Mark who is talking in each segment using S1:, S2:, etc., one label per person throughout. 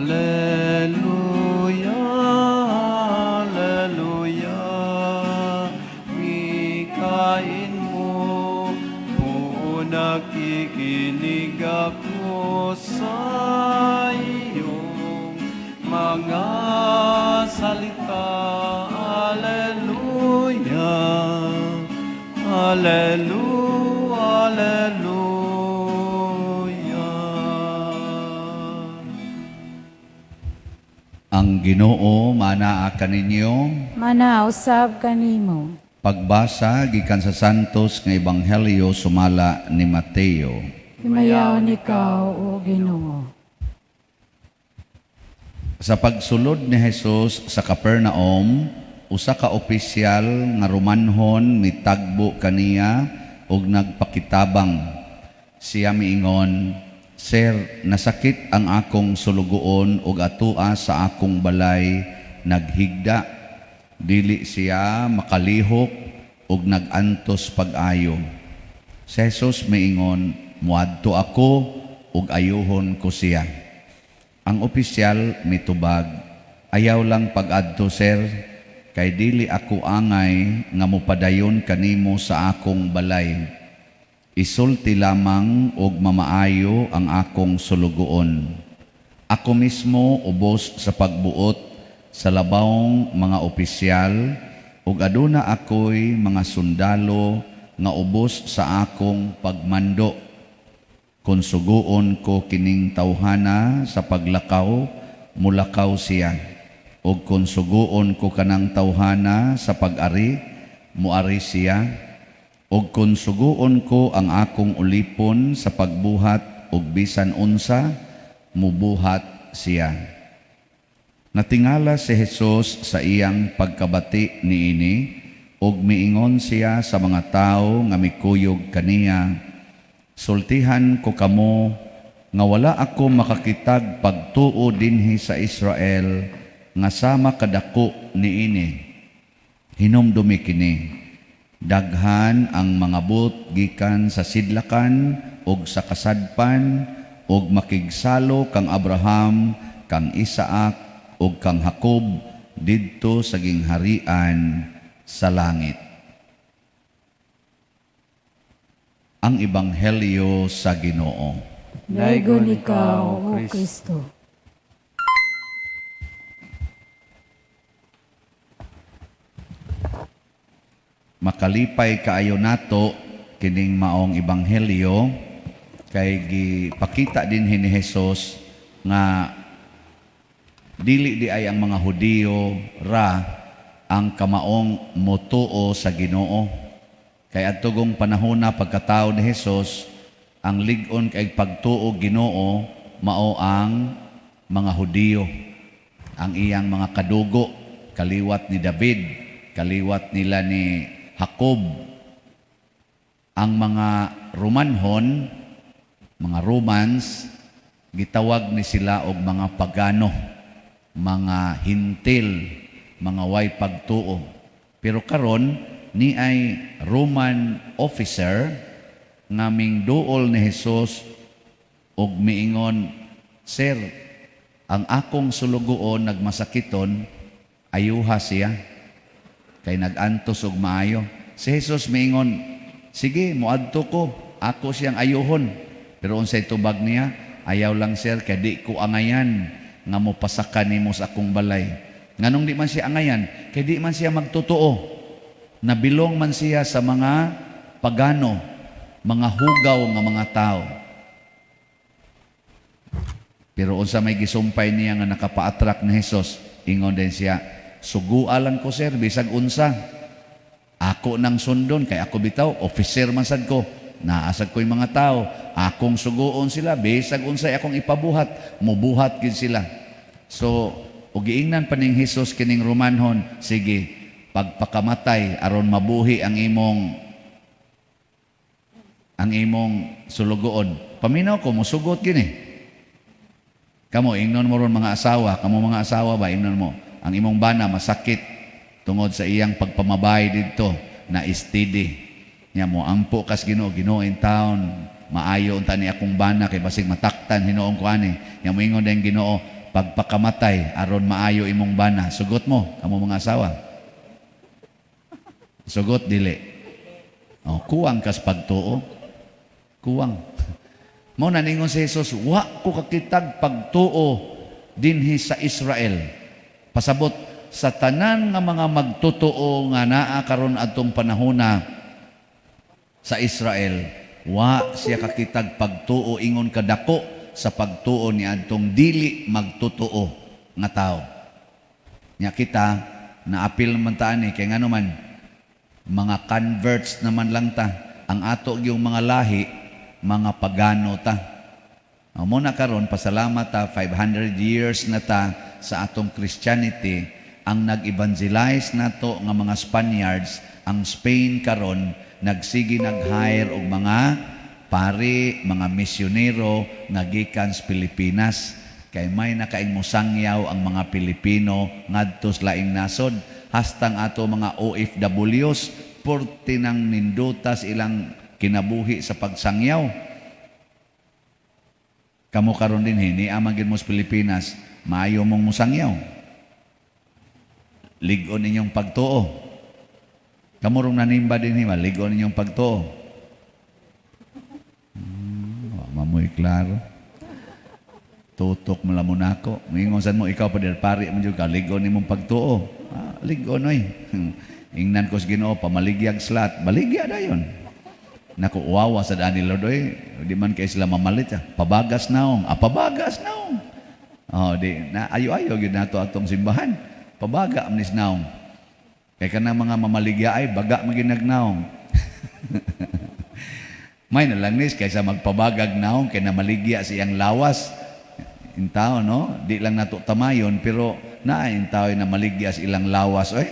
S1: Alleluia, Alleluia. Wikain mo, oo, nakikinig ako sa iyong mga salita. Alleluia, Alleluia, Alleluia.
S2: Ang Ginoo manaa kaninyo.
S3: Mana usab kanimo.
S2: Pagbasa gikan sa Santos nga Ebanghelyo sumala ni Mateo.
S3: Himayaon ikaw, O Ginoo.
S2: Sa pagsulod ni Jesus sa Capernaum, usa ka opisyal nga Romanhon mitagbo kaniya ug nagpakitabang. Siya miingon, "Sir, nasakit ang akong sulugoon ug atua sa akong balay naghigda. Dili siya makalihok ug nagantos pag-ayo." Si Jesus miingon, "Muadto ako ug ayuhon ko siya." Ang opisyal mitubag, "Ayaw lang pag-adto, sir, kay dili ako angay nga mopadayon kanimo sa akong balay. Isulti lamang og mamaayo ang akong sulugoon. Ako mismo ubos sa pagbuot sa labawng mga opisyal ug aduna ako'y mga sundalo nga ubos sa akong pagmando. Kung suguon ko kining tawhana sa paglakaw, mulakaw siya. Ug kung suguon ko kanang tawhana sa pag-ari, muari siya. Ug kung suguon ko ang akong ulipon sa pagbuhat og bisan unsa, mubuhat siya." Natingala si Jesus sa iyang pagkabati niini ug miingon siya sa mga tawo nga mikuyog kaniya, "Sultihan ko kamo nga wala ako makakitag pagtuo dinhi sa Israel nga sama kadako niini. Hinumdumi kini, daghan ang mga but gikan sa sidlakan ug sa kasadpan ug makigsalo kang Abraham, kang Isaac ug kang Jacob didto sa gingharian sa langit." Ang Ebanghelyo sa Ginoo.
S3: Daygon ikaw, O Kristo.
S2: Makalipay kaayo nato kining maong ebanghelyo kay gipakita dinhi ni Jesus nga dili di ay ang mga Hudiyo ra ang kamaong motuo sa Ginoo. Kay adtong panahona pagkatao ni Jesus, ang lig-on kay pagtuo Ginoo mao ang mga Hudiyo, ang iyang mga kadugo, kaliwat ni David, kaliwat nila ni Jacob. Ang mga Romanhon, mga Romans, gitawag ni sila og mga pagano, mga hintil, mga way pagtuo. Pero karon ni ay Roman officer nga mingduol ni Jesus og miingon, "Sir, ang akong sulugoon nagmasakiton, ayuha siya kay nag-antos og maayo." Si Jesus miingon, "Sige, moadto ko, ako siyang ayuhon." Pero unsay tubag niya? "Ayaw lang, sir, kay di ko angayan nga mopasaka nimo sa akong balay." Nganong di man siya angayan? Kay di man siya magtotoo. Nabilong man siya sa mga pagano, mga hugaw nga mga tao. Pero unsa may gisumpay niya nga nakapa-attract ni Jesus? Ingon din siya, "Sugua lang ko, sir, bisag unsa. Ako nang sundon, kay ako bitaw, officer man sad ko. Naasad ko'y mga tao, akong suguon sila, bisag unsay akong ipabuhat, mubuhat gid sila." So, ug giingnan pa ning Jesus kining Romanhon, "Sige, pagpakamatay aron mabuhi ang imong sulugoon." Paminaw ko, musugot gini. Kamo, ingnon mo ron mga asawa, kamo mga asawa ba, ingnon mo, ang imong bana masakit tungod sa iyang pagpamabay didto na steady. Nya mo ampo kas Ginoo, "Ginoo in town, maayo unta ni akong bana kay basig mataktan hinuon ko ani." Nya moingon din Ginoo, pagpakamatay aron maayo imong bana? Sugot mo, kamo mga asawa. Sugot, dili. Oh, kuwang kas pagtuo. Kuwang. Mao na ningon si Jesus, "Wa ko kakitag pagtuo dinhi sa Israel." Pasabot sa tanan nga mga magtotoo nga naa karon adtong panahona sa Israel, wa siya kakitag pagtuo ingon kadako sa pagtuo ni adtong dili magtotoo nga tao. Nya kita naapil man ta ani kay ngano man, mga converts naman lang ta. Ang ato yung mga lahi, mga pagano ta. Mao na karon, pasalamat ta, 500 years na ta sa atong Christianity. Ang nag-evangelize nato nga mga Spaniards, ang Spain karon nagsige nag-hire og mga pari, mga misyonero nga gikan sa Pilipinas kay may nakaing mosangyaw ang mga Pilipino ngadto sa laing nasod. Hastang ato mga OFWs, porte nang nindutas ilang kinabuhi sa pagsangyaw. Kamo karon dinhi, ni amang gid mo sa Pilipinas, maayo mong musangyaw. Lig-on inyong pagtuo. Kamo rong nanimba dinhi, lig-on inyong pagtuo. Wa mamoy klaro. Tutok mo lamon nako. Mingon sad mo ikaw pa pari mo jud ka, lig-on imong pagtuo. Ah, lig-on oy. Ingnan ko sa Ginoo pamaligyag slot, baligya dayon. Naku, uwawa sa daan ni Lord, oy. Di man kay sila mamalit. Ah. Pabagas naong. Ah, pabagas naong. Oh, di, na, ayo-ayo, gyud nato atong simbahan. Pabaga amnis naong. Kay kana mga mamaligya ay, baga maginagnaong. May na lang nis, kaysa magpabagag naong, kay namaligya siyang lawas. Intaw, no? Di lang nato tamayon, pero naa intaw na maligya sa ilang lawas, oy.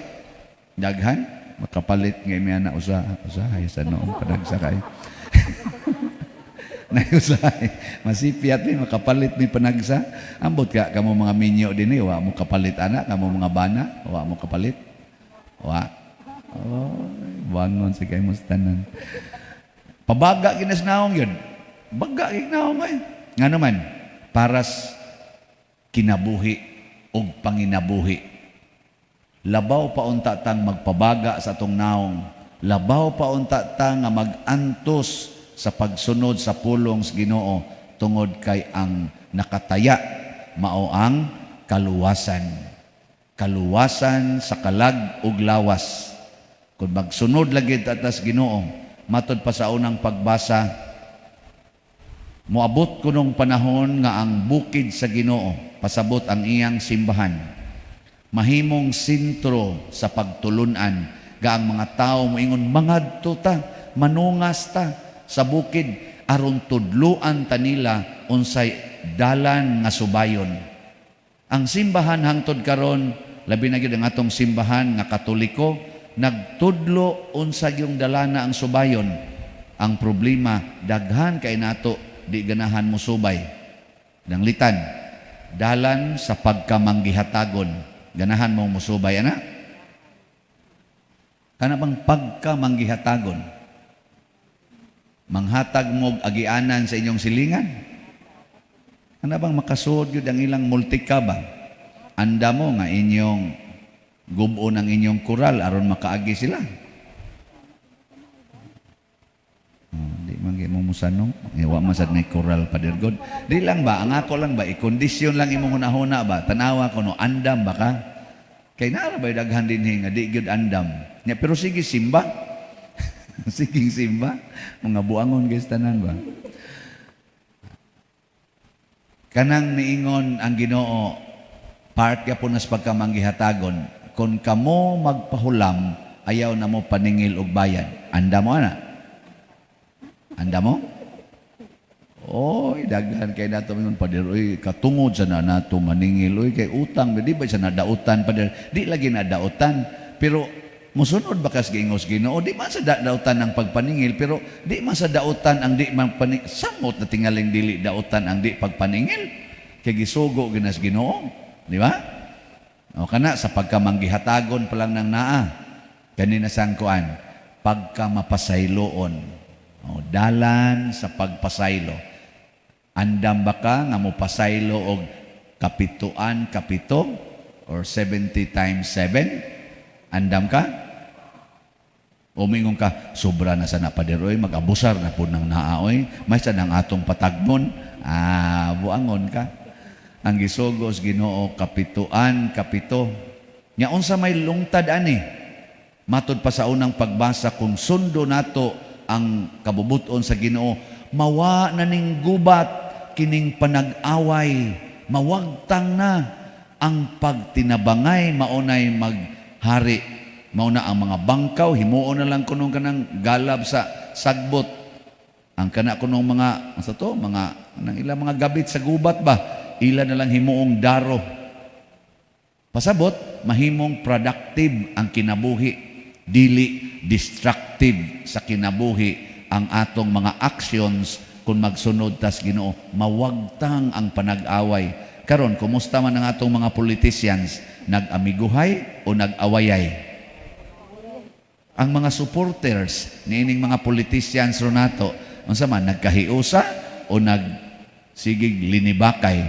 S2: Daghan makapalit nga imiya na usa usahay sa noong padagsa kay. Nayusahay. Masipyat mi makapalit mi panagsa. Ambot ka kamo mga minyo dinhi, wa mo kapalit ana, kamo mga bana, wa mo kapalit. Wa. Oh, bangon sa kay mo sa tanan. Pabaga ginas naong yun. Baga gid naong ay. Ngano man, paras kinabuhi og panginabuhi. Labaw pa unta tang magpabaga sa atong naong. Labaw pa unta ta nga mag-antos sa pagsunod sa pulong sa Ginoo tungod kay ang nakataya mao ang kaluwasan. Kaluwasan sa kalag ug lawas. Kung magsunod lagi atas Ginoo, matod pa sa unang pagbasa, moabot kunong panahon nga ang bukid sa Ginoo, pasabot ang iyang simbahan, mahimong sentro sa pagtulunan, ga ang mga tao moingon, "Mangadto ta, manungas ta sa bukid aron tudluan ta nila unsay dalan nga subayon." Ang simbahan hangtod karon, labi na gyud ang atong simbahan nga Katoliko, nagtudlo unsa yung dalana ang subayon. Ang problema, daghan kay nato di ganahan mo subay. Danglitan, dalan sa pagkamanggihatagon. Ganahan mo musubay ana? Kana bang pagkamanggihatagon? Manghatag mo og agianan sa inyong silingan? Kana bang makasuod yun ang ilang multika ba? Anda mo nga inyong gubo ng inyong kural aron makaagi sila. Oh, di man gyud mo musanong. Eh, wa man sad may kural, Pader God. Di lang ba, ang ako lang ba, i-kondisyon lang imong hunahuna ba? Tanawa ko no, andam ba ka? Kay naara ba daghan dinhi nga di gyud andam. Nya pero sige simba. Sige simba, mga buangon guys tanan ba? Kanang niingon ang Ginoo, part gyapon nas pagkamanggihatagon, kung kamo magpahulam, ayaw na mo paningil og bayad. Anda mo ana? Anda mo? Oy, daghan kay nato mingon, "Pader, oy, katungod sa na nato maningil, oy, kay utang, di ba sa nadautan, pader?" Di lagi nadautan, pero musunod ba kas giingos Ginoo? Di man sa dautan ang pagpaningil, pero di man sa dautan ang di man paning samot na tingaling dili dautan ang di pagpaningil. Kay gisugo ginas Ginoo, di ba? O kana sa pagkamanggihatagon pa lang ng naa. Kanina sangkuan, pagkamapasayloon. O, dalan sa pagpasaylo. Andam ba ka nga mopasaylo og Kapituan kapito or 70 times 7? Andam ka? Umingon ka, sobra na sa napaderoy, mag-abusar na po ng naaoy, may sa nang atong patagbon, ah, buangon ka. Ang gisugos Ginoo kapituan kapito. Nya unsa may lungtad ani? Matod pa sa unang pagbasa, kung sundo nato ang kabubuton sa Ginoo, mawa na ning gubat kining panag-away, mawagtang na ang pagtinabangay, maunay maghari. Mauna ang mga bangkaw, himuon na lang kunong kanang galab sa sagbot. Ang kana kunong mga, sa to, mga, nang ilang mga gabit sa gubat ba, ila na lang himuong daro. Pasabot, mahimong productive ang kinabuhi, dili destructive sa kinabuhi ang atong mga actions kung magsunod tas Ginoo, mawagtang ang panag-away. Karon, kumusta man ang atong mga politicians? Nag-amiguhay o nag-awayay? Ang mga supporters niining mga politicians ronato, unsa man, nagkahiusa o nagsigig linibakay?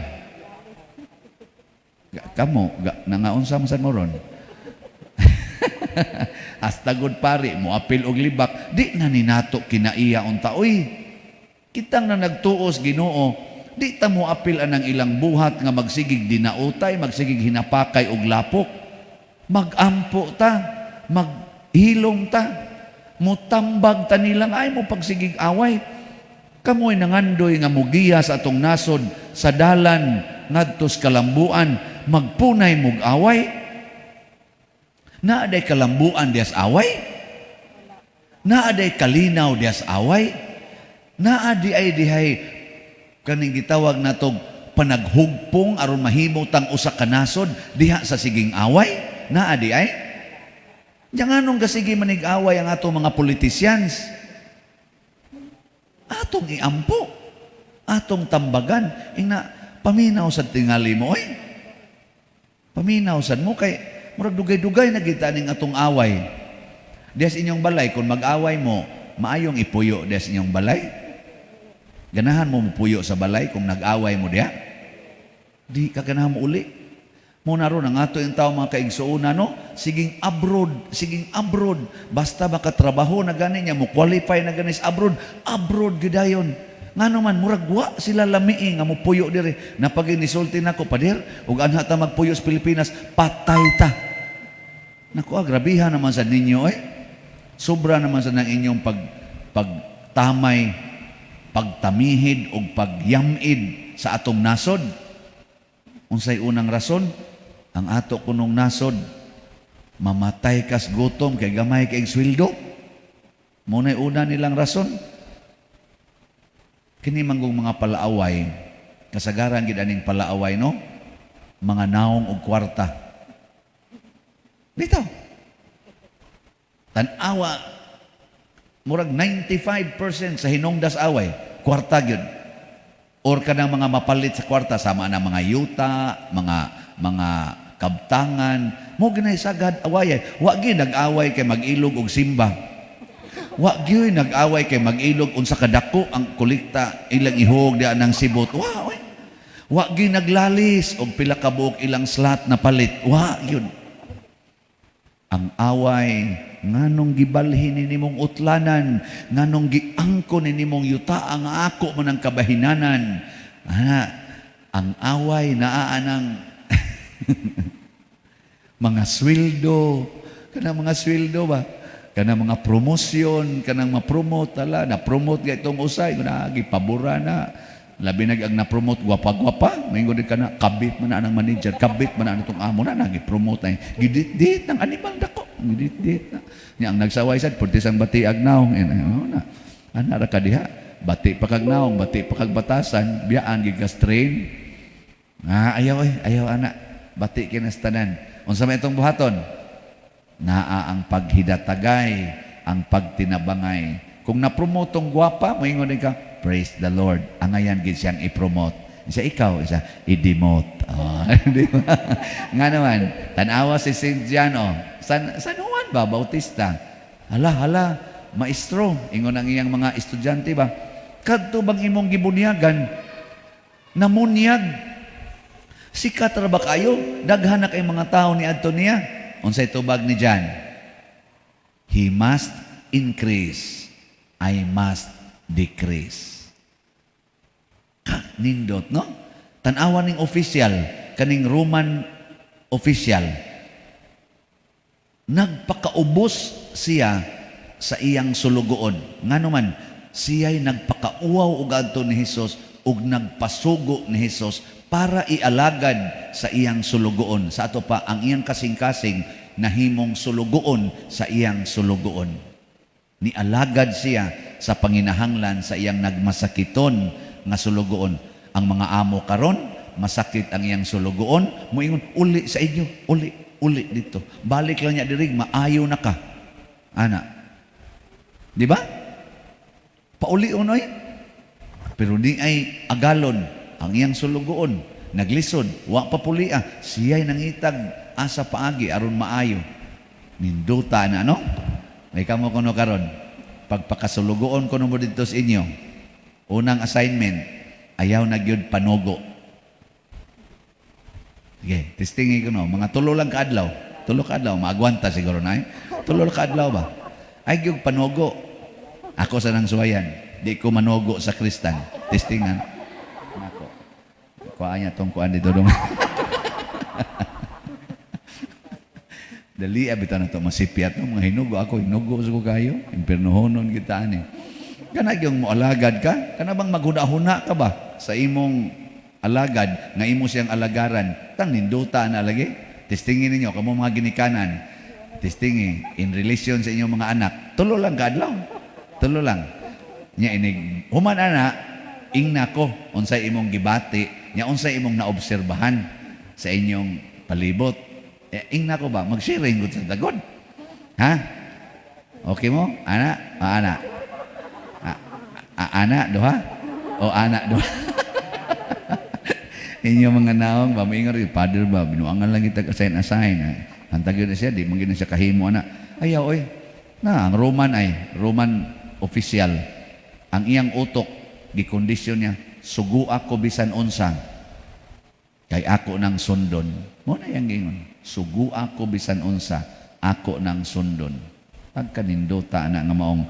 S2: Kamo nangaunsa man sad mo ron? Hasta good pari mo apil og libak, di na ni nato kinaiya unta oy. Kitang na nagtuos Ginoo, di ta mo apil anang ilang buhat nga magsigig dinautay, magsigig hinapakay og lapok. Magampo ta, maghilom ta, mutambag ta nilang ay mo pagsigig away. Kamoy nangandoy nga mugiya sa atong nasod sa dalan ngadtos kalambuan, magpunay mog away. Naa day kalambuan dias away? Naa day kalinaw dias away? Naa di ay dihay kaning gitawag natog panaghugpong aron mahimo tang usa ka nasod diha sa siging away? Naa di ay? Diyan nganong gasige manig-away ang atong mga politicians? Atong iampo, atong tambagan, ingna paminaw sa tingali mo oy. Paminaw sad mo kay murag dugay-dugay na kita ning atong away. Dias inyong balay, kung mag-away mo, maayong ipuyo dias inyong balay. Ganahan mo mupuyo sa balay kung nag-away mo diha? Di ka ganahan mo uli. Mo na ron ang ato yung tao, mga kaigsuuna, no? Siging abroad, siging abroad. Basta makatrabaho na gani niya, mo qualify na gani sa abroad, abroad gidayon. Ngano man, murag wa sila lamii nga mupuyo diri. Napagin nisulti nako, "Pader, ug anha ta magpuyo sa Pilipinas, patay ta." Naku, ah, grabihan naman sa ninyo eh. Sobra naman sa nang inyong pagtamay, pagtamihid ug pagyamid sa atong nasod. Unsay unang rason? Ang ato kunong nasod, mamatay kas gutom kay gamay kay sweldo. Muna'y una nilang rason. Kini manggong mga palaaway, kasagaran gid aning palaaway, no? Mga naong og kwarta. Bitaw. Tan-awa, murag 95% sa hinungdas away, kwarta gyud. Or kanang mga mapalit sa kwarta sama na mga yuta, mga kabtangan, mo ginay sagad away. Wa gyud nag-away kay mag-ilog og simba. Wa gyud nag-away kay mag-ilog unsa kadako ang kolekta ilang ihog diha ng sibot. Wa oy. Wa gyud naglalis og pila ka buok ilang slot na palit. Wa gyud. Ang away, nganong gibalhin ni nimong utlanan, nganong giangko ni nimong yuta ang ako man ang kabahinanan. Ana, ang away naa nang mga sweldo, kanang mga sweldo ba? Kanang mga promosyon, kanang ma-promote tala, na-promote ga itong usay, na gipabura na. Labi nag ang na-promote gwapa-gwapa, maingon din kana kabit man na ang manager, kabit man na itong amo na nagi-promote na. Gidit-dit ng animal dako, gidit-dit na. Nya ang nagsaway sad purtis ang batiag naong, eh, ano na. Ana ra ka diha, bati pa kag naong, bati pa kag batasan, biyaan gigas train. Ah, ayaw eh, ayaw ana. Bati kinastanan. Unsa may itong buhaton? Naa ang paghidatagay, ang pagtinabangay. Kung na-promote tong gwapa, moingon din ka, "Praise the Lord." Angayan gid siyang i-promote. Isa ikaw, isa i-demote. Oh, di ba? Nga naman, tanawa si St. John, oh. San Juan ba? Bautista. "Hala, hala, maestro." Ingon ang iyang mga estudyante ba? "Kadto bang imong gibunyagan? Namunyag." Sikat ra ba kayo? Daghan na kay mga tao ni adto niya. Unsay tubag ni John? He must increase. I must decrease. Ka, nindot, no? Tanawa ning official, kaning Roman official. Nagpakaubos siya sa iyang sulugoon. Ngano man, siya'y nagpakauwaw og adto ni Hesus ug nagpasugo ni Hesus para ialagad sa iyang sulugoon. Sa ato pa, ang iyang kasing-kasing nahimong sulugoon sa iyang sulugoon. Nialagad siya sa panginahanglan sa iyang nagmasakiton nga sulugoon. Ang mga amo karon, masakit ang iyang sulugoon, moingon, "Uli sa inyo, uli, uli dito. Balik lang niya diri, maayo na ka." Ana. Di ba? Pauli unoy. Pero di ay agalon ang iyang sulugoon, naglisod, wa pa pulia, siya'y nangitag asa paagi aron maayo. Ninduta na, no? May kamo kuno karon. Pagpakasulugoon kuno mo dito sa inyo, unang assignment, ayaw na gyud panugo. Sige, testingi ko no. Mga 3 lang kaadlaw. 3 kaadlaw, maagwanta siguro na eh. 3 lang kaadlaw ba? Ay gyud panugo. Ako sa nang suwayan. Di ko manugo sa kristan. Testingan. Nako. Kuha niya tong kuan dito dong. Dali abita na to masipyat no mga hinugo ako, hinugo sa ko kayo. Impiernohonon kita ani. Kana gyung moalagad ka? Kana bang maghuna-huna ka ba sa imong alagad nga imo siyang alagaran? Tang ninduta na lagi. Testingin ninyo kamo mga ginikanan. Testingi in relation sa inyong mga anak. 3 lang kaadlaw. 3 lang. Nya inig human ana, ingna ko unsay imong gibati, nya unsay imong naobserbahan sa inyong palibot. Eh, ingna ko ba mag-sharing gud sa tagod? Ha? Okay mo? Ana? O ana? Ana duha? O ana duha? Inyo mga naong ba moingon rin, "Father ba, binuangan lang kita assign assign." Hantag yun na siya, di man gyud na siya kahimo ana. Ayaw oy. Na ang Roman ay Roman official. Ang iyang utok gikondisyon niya, sugo ako bisan unsa kay ako nang sundon. Mo na yang gingon. Sugo ako bisan unsa, ako nang sundon. Pagkanindota na nga maong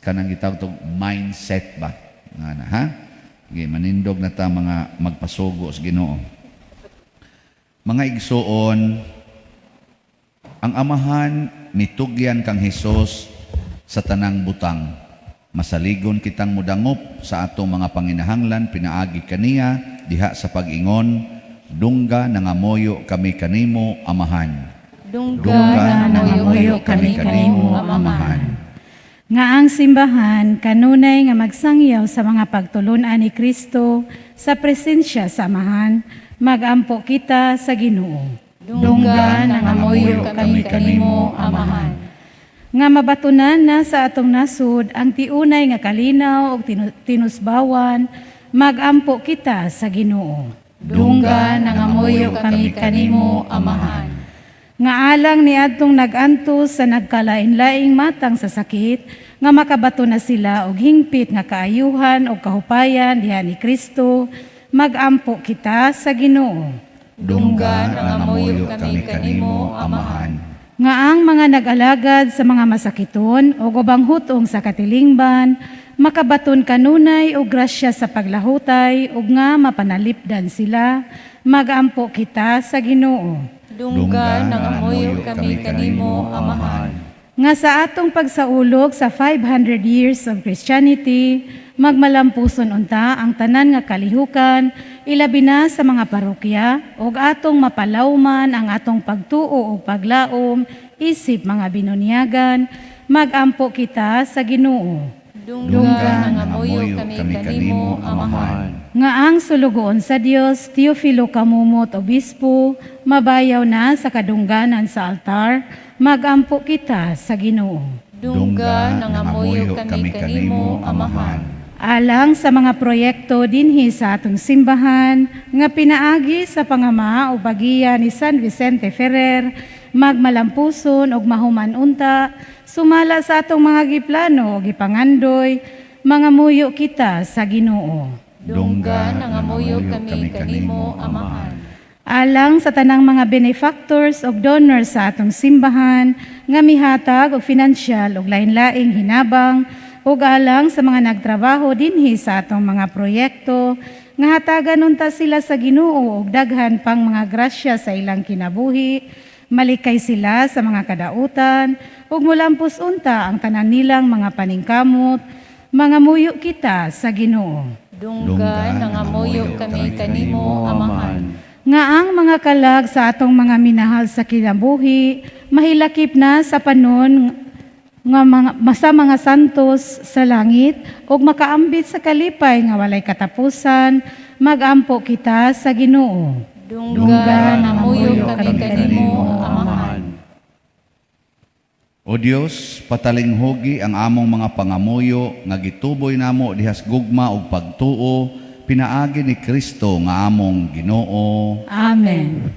S2: kanang gitawag tog mindset ba? Nga na, ha? Sige, manindog na ta mga magpasugo sa Ginoo. Mga igsuon, ang Amahan mitugyan kang Hesus sa tanang butang. Masaligon kitang mudangop sa atong mga panginahanglan pinaagi kaniya diha sa pag-ingon, "Dungga nangamuyo kami kanimo, Amahan."
S4: Dungga,
S2: Dungga
S4: nangamuyo
S2: nangamuyo
S4: kami
S2: kami kanimo,
S4: kanimo,
S2: Amahan.
S4: Amahan.
S5: Nga ang simbahan kanunay nga magsangyaw sa mga pagtulunan ni Kristo sa presensya sa Amahan, magampo kita sa Ginoo.
S4: Dungga nangamuyo kami kanimo, Amahan.
S5: Nga mabatunan na sa atong nasud ang tiunay nga kalinaw ug tinusbawan, magampo kita sa Ginoo.
S4: Dungga nangamuyo kami kanimo, Amahan.
S5: Nga alang ni adtong nag-antos sa nagkalain-laing matang sa sakit, nga makabato na sila og hingpit nga kaayuhan og kahupayan diha ni Kristo, magampo kita sa Ginoo.
S2: Dungga nangamuyo kami kanimo, Amahan.
S5: Nga ang mga nag-alagad sa mga masakiton o ubang hutong sa katilingban makabaton kanunay og grasya sa paglahutay ug nga mapanalipdan sila, magampo kita sa Ginoo.
S4: Dungga nangamuyo kami kanimo, Amahan.
S5: Nga sa atong pagsaulog sa 500 years of Christianity, magmalampuson unta ang tanan nga kalihukan, ilabi na sa mga parokya, ug atong mapalawman ang atong pagtuo ug paglaom isip mga binunyagan, magampo kita sa Ginoo.
S4: Dungga nangamuyo kami kanimo, Amahan.
S5: Nga ang sulugoon sa Dios, Teofilo Camomot Obispo, mabayaw na sa kadungganan sa altar, magampo kita sa Ginoo.
S4: Dungga nangamuyo kami kanimo, Amahan.
S5: Alang sa mga proyekto dinhi sa atong simbahan nga pinaagi sa pangama o bagiya ni San Vicente Ferrer, magmalampuson og mahuman unta sumala sa atong mga giplano o gipangandoy, mangamuyo kita sa Ginoo.
S4: Dungga, nangamuyo kami kanimo, Amahan.
S5: Alang sa tanang mga benefactors ug donors sa atong simbahan nga mihatag og finansyal ug lain-laing hinabang, ug alang sa mga nagtrabaho dinhi sa atong mga proyekto, nga hatagan unta sila sa Ginoo og daghan pang mga grasya sa ilang kinabuhi, malikay sila sa mga kadautan ug mulampos unta ang tanan nilang mga paningkamot, mangamuyo kita sa Ginoo.
S4: Dungga, nangamuyo kami kanimo, Amahan.
S5: Nga ang mga kalag sa atong mga minahal sa kinabuhi mahilakip na sa panon nga mga, sa mga santos sa langit ug makaambit sa kalipay nga walay katapusan, magampo kita sa Ginoo.
S4: Dungga, nangamuyo kami kanimo, Amahan.
S2: O Dios, patalinghugi ang among mga pangamuyo nga gituboy namo dihas gugma ug pagtuo pinaagi ni Kristo nga among Ginoo.
S5: Amen.